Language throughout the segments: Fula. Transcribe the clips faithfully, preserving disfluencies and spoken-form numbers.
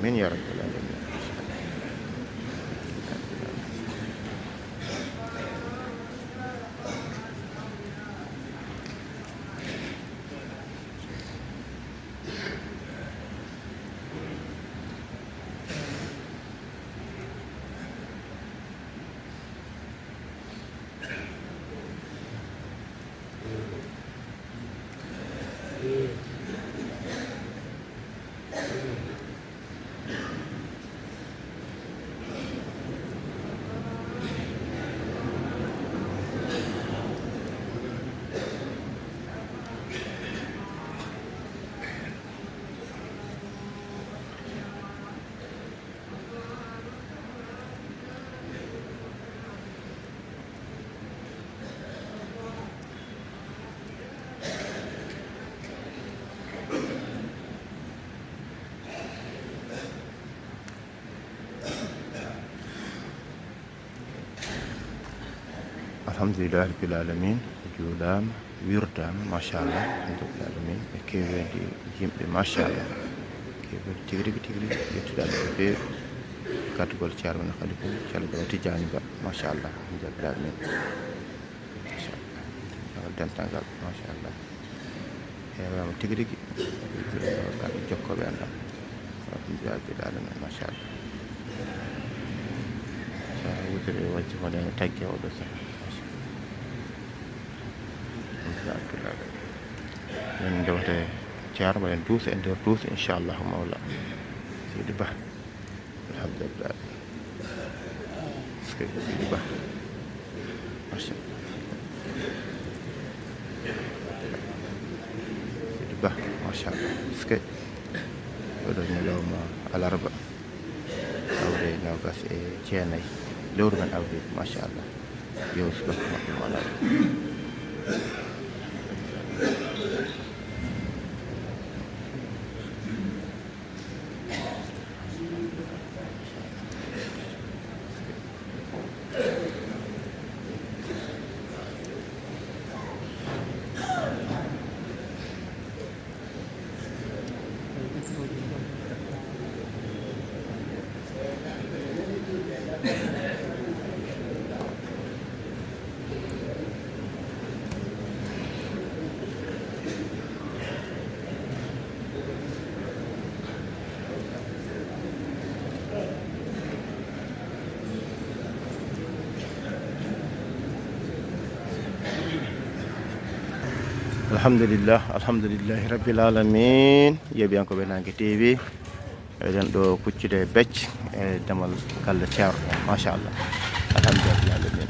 Amin ya rabbal alamin. Alhamdulillahi rabbil alamin. Juulaama, wirdaama, machallah, alhamdulillahi alamin. E keeweendi yimɓe, machallah. Keeweendi tigi rigi, tigi rigi, yettude Allah no feewi. Gaddugol ceerno men Khalifa, ceerno Tijjaani Ba, machallah, alhamdulillahi alamin. Machallah. Dental ngal, machallah. Heewaama tigi rigi. Kamɓe jokkooɓe enɗam. Alhamdulillahi rabbil alamin, machallah. Sa wutiri wajji mo ɗen e tagge oɗo saha. Alhamdulillahi rabbil alamin. Min ndewte ceerno, mbaɗen duuso e nder duuso, inchallahu mawla. Seydi Ba. Alhamdulillahi. Seydi Ba. Machallah. Seydi Ba, machallah. Oɗo ñalawma alarba. Awre noogas e jeenay. Lewru men avril, machallah. Yo subaka maɓɓe mo alarba. Alhamdulillah, alhamdulillahi rabbil alamin. Yeeɓiyankooɓe Naange T V, eɗen ɗo kuccude becc e damal galle ceerno, machallah. Alhamdulillahi alamin.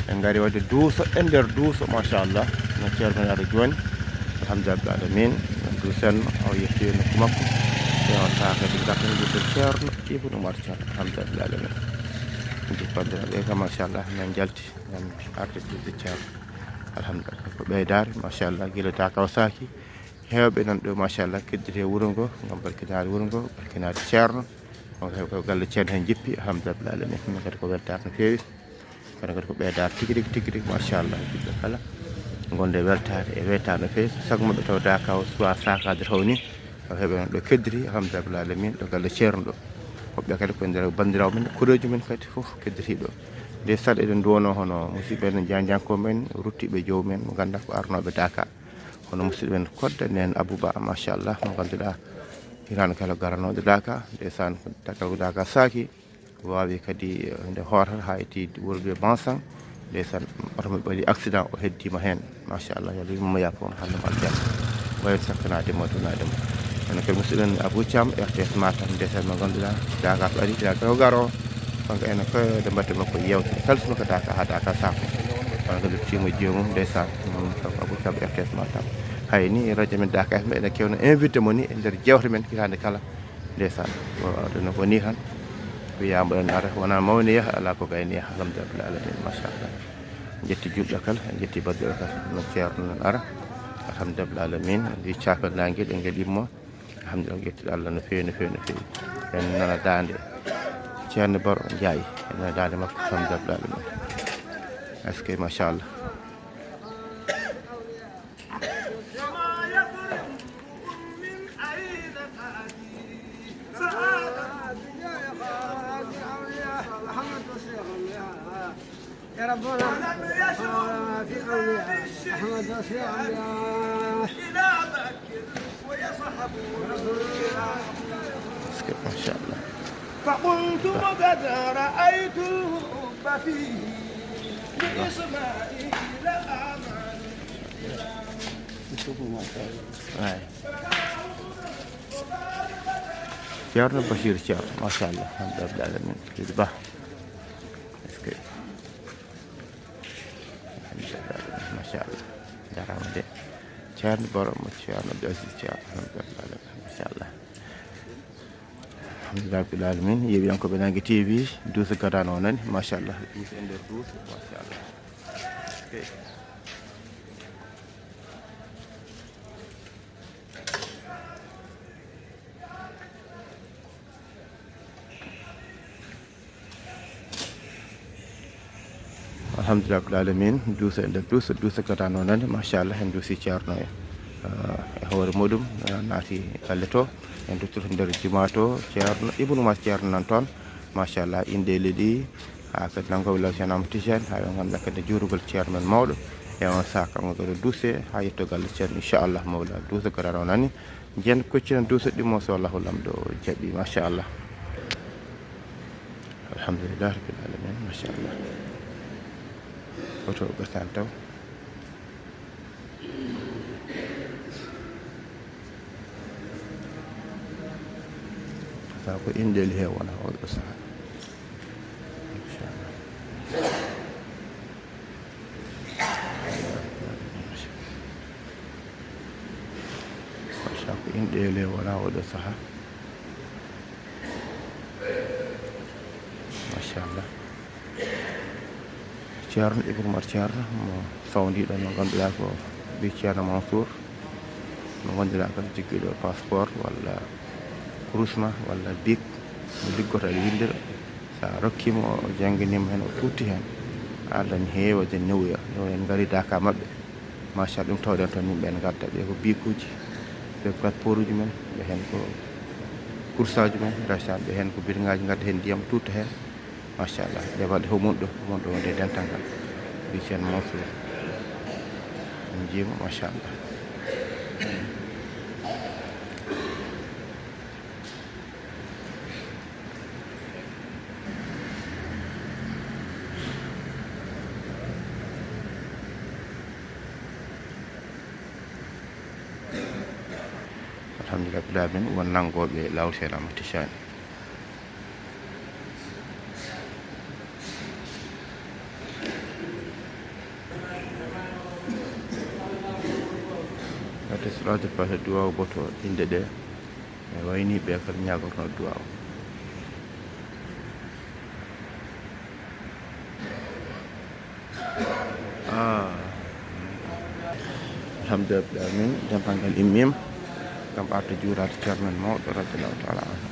En ngari waɗde duuso e nder duuso, machallah. No ceerno men ara jooni. Alhamdulillahi alamin. Duusen o yetti nokku makko. E o saaka di ngartan gudde ceerno Ibn Umar Ceerno. Alhamdulillahi alamin. Ndi bandiraɓe kam, machallah, men jalti, men arde duuso ceerno. Alhamdulillah, ko ɓeydaare, machallah, gila Dakaw saaki. Heewɓe nan ɗo, machallah, kedditi e wuro ngo, ngam barkinaade wuro ngo, barkinaade ceerno. On heew ko galle ceerno heen jippi, alhamdulillah, alamin. Min kadi ko weltaare no feewi. Kono kadi ko ɓeydaare tigi rigi, tigi rigi, machallah, ɓiɓɓe kala. Gonde weltaare e weytaare no feewi. Sago maɓɓe taw Dakaw suwa saakaade taw ni. Ko heeɓe nan ɗo kedditi, alhamdulillah, alamin, ɗo galle ceerno ɗo. Woɓɓe kadi ko nder banndiraaɓe men, koreejo men kadi fof kedditi ɗo. Nde sal eɗen nduwonoo hono musidɓe men, jaanjankooɓe men, ruttiiɓe joom men, mo ngannduɗaa ko arnooɓe Dakaw. Hono musidɗo men Kodda nen Abouba, machallah, mo ngannduɗaa hitaande kala garanooɗo Dakaw, ndeysaan, ko Dakaw, Dakaw saaki, Waawi kadi, eh, nde hootata haa itti wuro biyee Bansan. Ndeysaan, oto mo ɓaɗi accident, o heddiima heen. Machallah, yo Allah yurmo mo yaafo mo, hannde mo aljanna. Wawi sakkanaade mo, dunaade mo. Ene kadi musidɗo men Abou Thiam, R T S Matam, ndeysaan mo ngannduɗaa, Daaka so ari, Daaka o garo. Kanko ene ko nde mbaɗte makko yewtere. Kala suma ko Daaka haa Daaka saafo. Kono kadi luttiima joomum, ndeysaan. Mm, kanko Abou Thiam, R T S Matam. Hay ni, radio men Daaka F M ene kewno invité mo ni e nder jewte men hitaande kala. Ndeysaan, ko ɗum ko nii tan. Ko wiyaama ɗon ara, wonaa mawniya, alaa ko gayniya. Alhamdulillah alamin, machallah. En njetti julɓe kala, en njetti badduɓe kala. No Ceerno non ara. Alhamdulillah alamin. En mbi caakal naange ɗe ngel immo. Alhamdulillah, en njetti Allah no feewi, no feewi, no feewi. En nana daande Ceerno Baro Njaay. En nana daande makko, alhamdulillah alamin. Est-ce que, machallah. يا ربنا في أولياء أحمد وفي أولياء. Parce que, machallah. فقلت قد رأيت الحب فيه لإسماعيل أعمال. Ay. Ceerno Bachir Thiam, machallah, alhamdulillah alamin. Seydi Ba. Est-ce que? Alhamdulillah, machallah. Jarama de. Ceerno Borom, Ceerno Abdou Aziz Thiam, alhamdulillah, machallah. Alhamdulillah, Rabbil Alamin. Yeewiyankooɓe Naange T V, duuso gadano o nani, machallah. Duuso e nder duuso, machallah. Ok. Alhamdulillah Rabbil Alamin, duuso e nder duuso, duuso gadano nani, machallah, en duusi Ceerno e, eh, e hoore muɗum, eh, naati galle to, en duttoto nder juma to, Ceerno Ibnu Umar Ceerno nan toon, machallah, inɗeeli ɗi, haa kadi nanngooɓe law Ceerno Amadou Tijani, haa ɓe ngannduɗaa kadi juurugol Ceerno men mawɗo, e on saha kanko kadi o duuse, haa yetto galle Ceerno, inchallah, mawla duuso gadano nani, Jen koccina duuso ɗimmo so Allahu Lamɗo jaɓi, machallah. Alhamdulillah Rabbil Alamin, machallah. Oto ɓetan taw. Sa ko inɗeeli he wona oɗo saha. Machallah. Machallah, ko inɗeele wona oɗo saha. Machallah. Ceerno Ibrahima Ceerno mo fawndiɗo mo ngannduɗaa ko ɓii Ceerno Mansour. Mo ngannduɗaa ko joggiiɗo passeport walla kurus ma walla bic mo liggoto aɗa winndira. Sa rokkima o, o jannginima heen, o tutti heen. Allah ne heewi, waɗde newuya. Yo en ngari Daaka maɓɓe. Machallah, ɗum tawɗen toon yimɓe en ngadda. Ɓe ko bikuuji, ɓe ko passeportuji men, ɓe heen ko kursaji men, ndeysaan, ɓe heen ko bidonŋaaji, ngadda heen ndiyam, tutta heen. Machallah, nde waɗde homon ɗo, homon ɗo wonde dental ngal. Ɓii Ceerno Mansour. En njiima, machallah. Alhamdulillah, Rabbil Alamin, won nanngooɓe laawol seeɗa mo Tijani. Wadde so ɗaade paate duwaaw boto innde ɗe, e wayni ɓe kadi ñaagorno duwaaw. Ah. Alhamdulillah, min dental ngal immima. Kam arde juuraade Ceerno men mawɗo, radiyallahu taala anhu.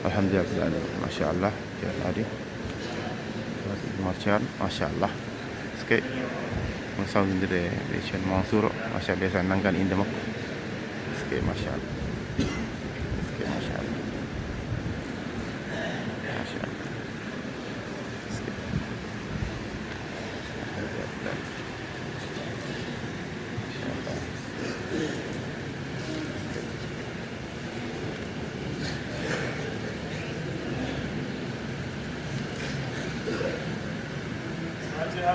Alhamdulillah, machallah, Ceerno Adi. Ceerno Umar Ceerno, machallah. Est-ce que on sawndondire e Ceerno Mansour o, machallah, ndeysaan, nanngan innde makko. Est-ce que machallah. Est-ce que machallah. Machallah. Est-ce que machallah.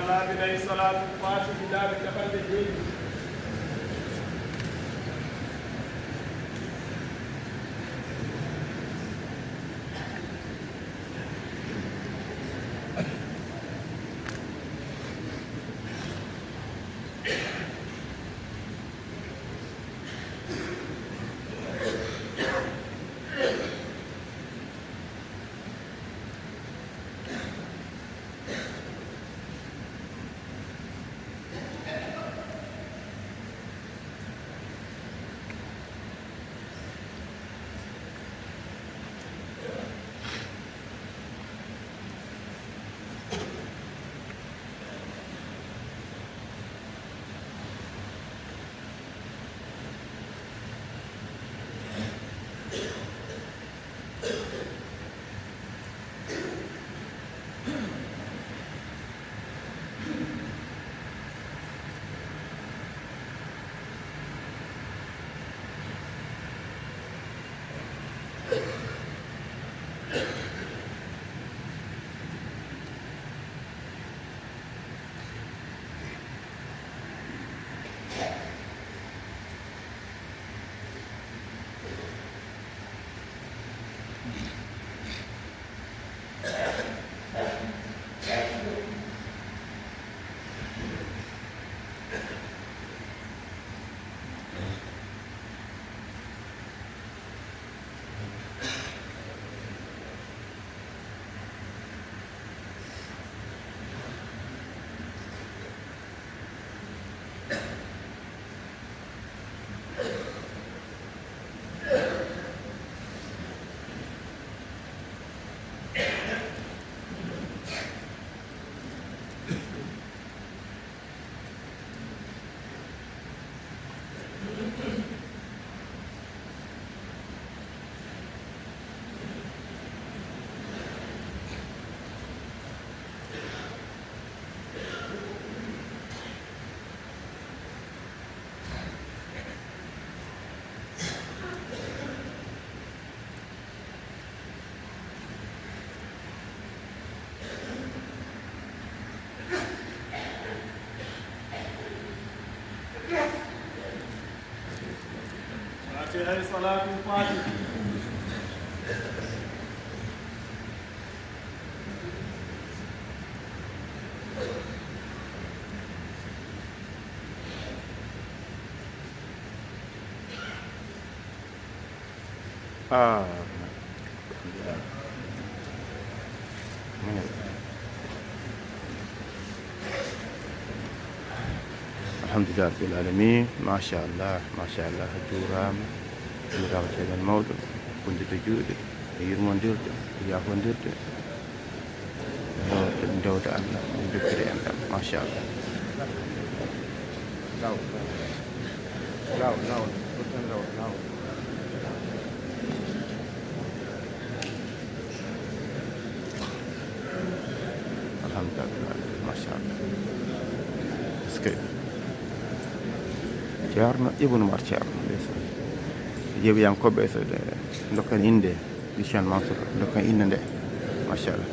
Laabi nayi, salaatul faatihi laabi capanɗe jeeɗiɗi. Fatiha e salaatul faatihi. Ah. Alhamdulillah rabbil alamin. Machallah, machallah, a juuraama. Juuraama ceerno mawɗo, wondude juuɗe e yurmondirde e yaafondirde. Yo en ndewta Allah, en jokkita enɗam. Machallah. Law. Law, law. Law, law. Machallah. Est-ce que Ceerno Ibnu Umar Ceerno, ndeysaan. Yeewiyankooɓe so ndokken innde. Lucian Mansour, ndokken innde nde. Machallah.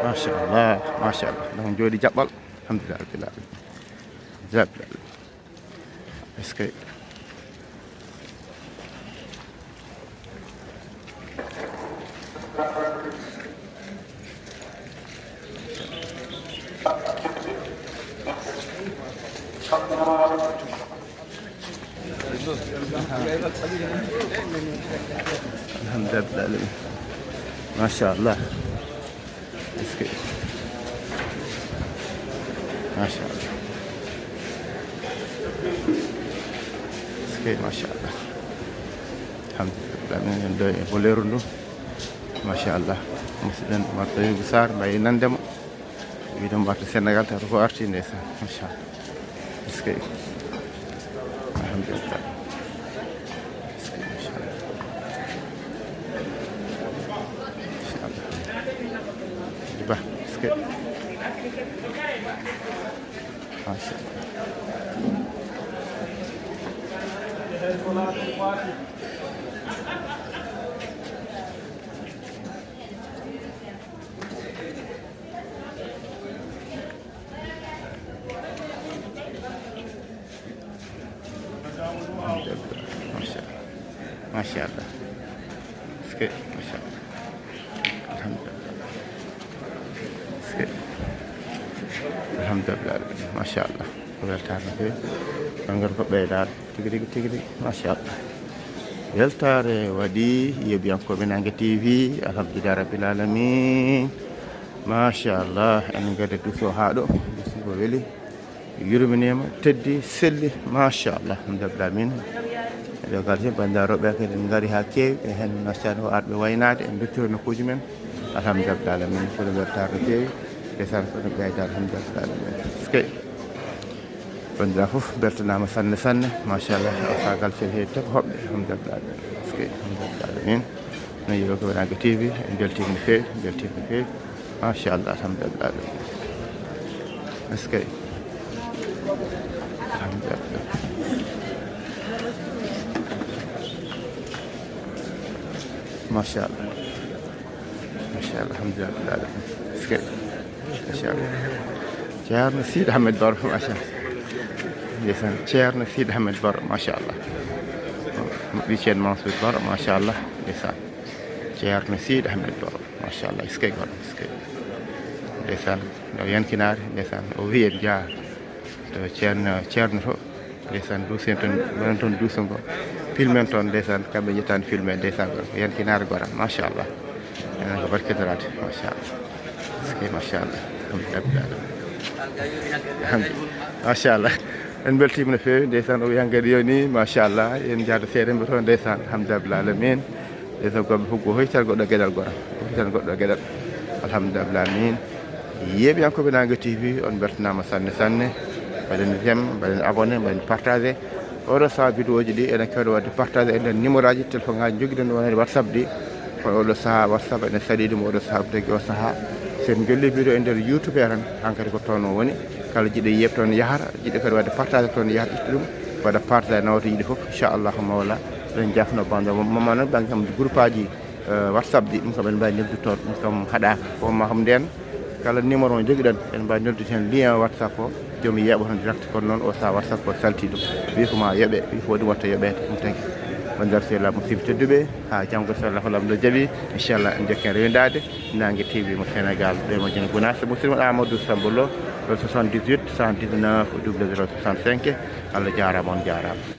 Machallah, machallah. Ɗum jooɗi jaɓɓal. Alhamdulillah rabbil alamin. Rabbil alamin. Est-ce que Alhamdulillah. Machallah. Est-ce que? Machallah. Est-ce que? Machallah. Alhamdulillah, min en ɗo e Boleru ndu. Machallah. Musidɗen Marta Yugu Sarr, mbayi nande mo. Wiɗo mbatta Sénégal, tato ko arti ndeysaan. Machallah. Est-ce que? Alhamdulillah. Est-ce que? Machallah. Machallah. Ba, est-ce que? Machallah. Machallah. Machallah. Est-ce que? Machallah. Alhamdulillah. Est-ce que? Alhamdulillah. Machallah. Ko weltaare no feewi. Ɓanngal ko ɓeydaade. Tigi rigi, tigi rigi. Machallah. Weltaare waɗi yeeɓiyankooɓe Naange T V. Alhamdulillah Rabbil Alamin. Machallah. En ngada duso haa ɗo. Duso ko weli. Yurminiima, teddi, selli. Machallah. Alhamdulillah. Amin. Ɗo galsi banndiraaɓe kadi ngari haa keewi. Ɓe heen machallah o arɓe waynaade. En nduttiro nokkuuji men. Alhamdulillah. Amin. Ko ɗum weltaare no feewi. Ndeysaan ko ɗum ɓeyda. Alhamdulillah. Alamin. Est-ce que? Banndiraaɓe fof mbeltanaama sanne, sanne. Machallah, o sagal sel heewi tan hoɓɓe. Alhamdulillah. Est-ce que? Alhamdulillah. Min no yiɗo ko Naange T V, en mbeltiima no feewi, en mbeltiima no feewi. Machallah, alhamdulillah. Est-ce que? Alhamdulillah. Machallah. Machallah, alhamdulillah. Est-ce que? Machallah. Ceerno Siidi Ahmed Baro, machallah. Ndeysaan, Ceerno Siidi Ahmed Baro, machallah. Mo ɓii Ceerno Mansour Baro, machallah. Ndeysaan. Ceerno Siidi Ahmed Baro, machallah. Est-ce que goɗɗo? Est-ce que? Ndeysaan, no yankinaare, ndeysaan. O wiyi en jaa. To Ceerno, Ceerno to. Ndeysaan, duusen toon, wonon toon duuso ngo. Filmen toon, ndeysaan, kamɓe njettaani filme, ndeysaan, ko yankinaare goram, machallah. Enen ko barkintoraade, machallah. Est-ce que, machallah. Alhamdulillah. Alhamdulillah. Machallah. En mbeltiima no feewi, ndeysaan, o wiyan kadi yoni, machallah. En njaada seeɗa mbo toon, ndeysaan, alhamdulillah alamin. Ndeysaan, ko ɓe fof ko hoytal goɗɗo geɗal goram. Ko hoytal goɗɗo geɗal. Alhamdulillah alamin. Yeeɓiyankooɓe Naange T V, on mbeltanaama sanne, sanne. Mbaɗen j'aime, mbaɗen abonné, mbaɗen partagé. Oɗo sahaa vidéo ji ɗi ene keewɗo waɗde partagé e nder numéro aji téléphone ngaji jogiɗen wonande WhatsApp ɗi. Kono oɗo sahaa WhatsApp ene saɗi ɗum, oɗo sahaa tagi o sahaa. So en jolli vidéo e nder YouTube he tan, hankadi ko toon o woni. Kala jiɗɗo yeeɓ toon yahata, jiɗɗo kadi waɗde partagé toon yahata itta ɗum. Waɗa partagé nawata yiɗi fof, inchallahu mawla. Eɗen jafno bannde mo, mama noon bannge am groupe aji, eh, WhatsApp ɗi, ɗum kam en mbawi neldude toon, ɗum kam haɗaka. Ko ma kam nden, kala numéro mo jogiɗon, en mbawi neldude heen lien WhatsApp o, joom yeeɓa toon direct, kono noon o sahaa WhatsApp o salti ɗum. Wi ko ma yoɓe, wi ko ɗum watta yoɓeede, ɗum tagi. Banndiraaɓe sehilaaɓe musidɓe tedduɓe, haa janngo so Allah ko Laamɗo jaɓi, inchallah en jokken rewindaade, Naange T V mo Sénégal, ɗo e Madina Gunaas, musidɗo mon Amadou Sambo Lo, ɗo soixante-dix-huit, cent dix-neuf, double zéro soixante-cinq. Allah jaaraama, on jaaraama.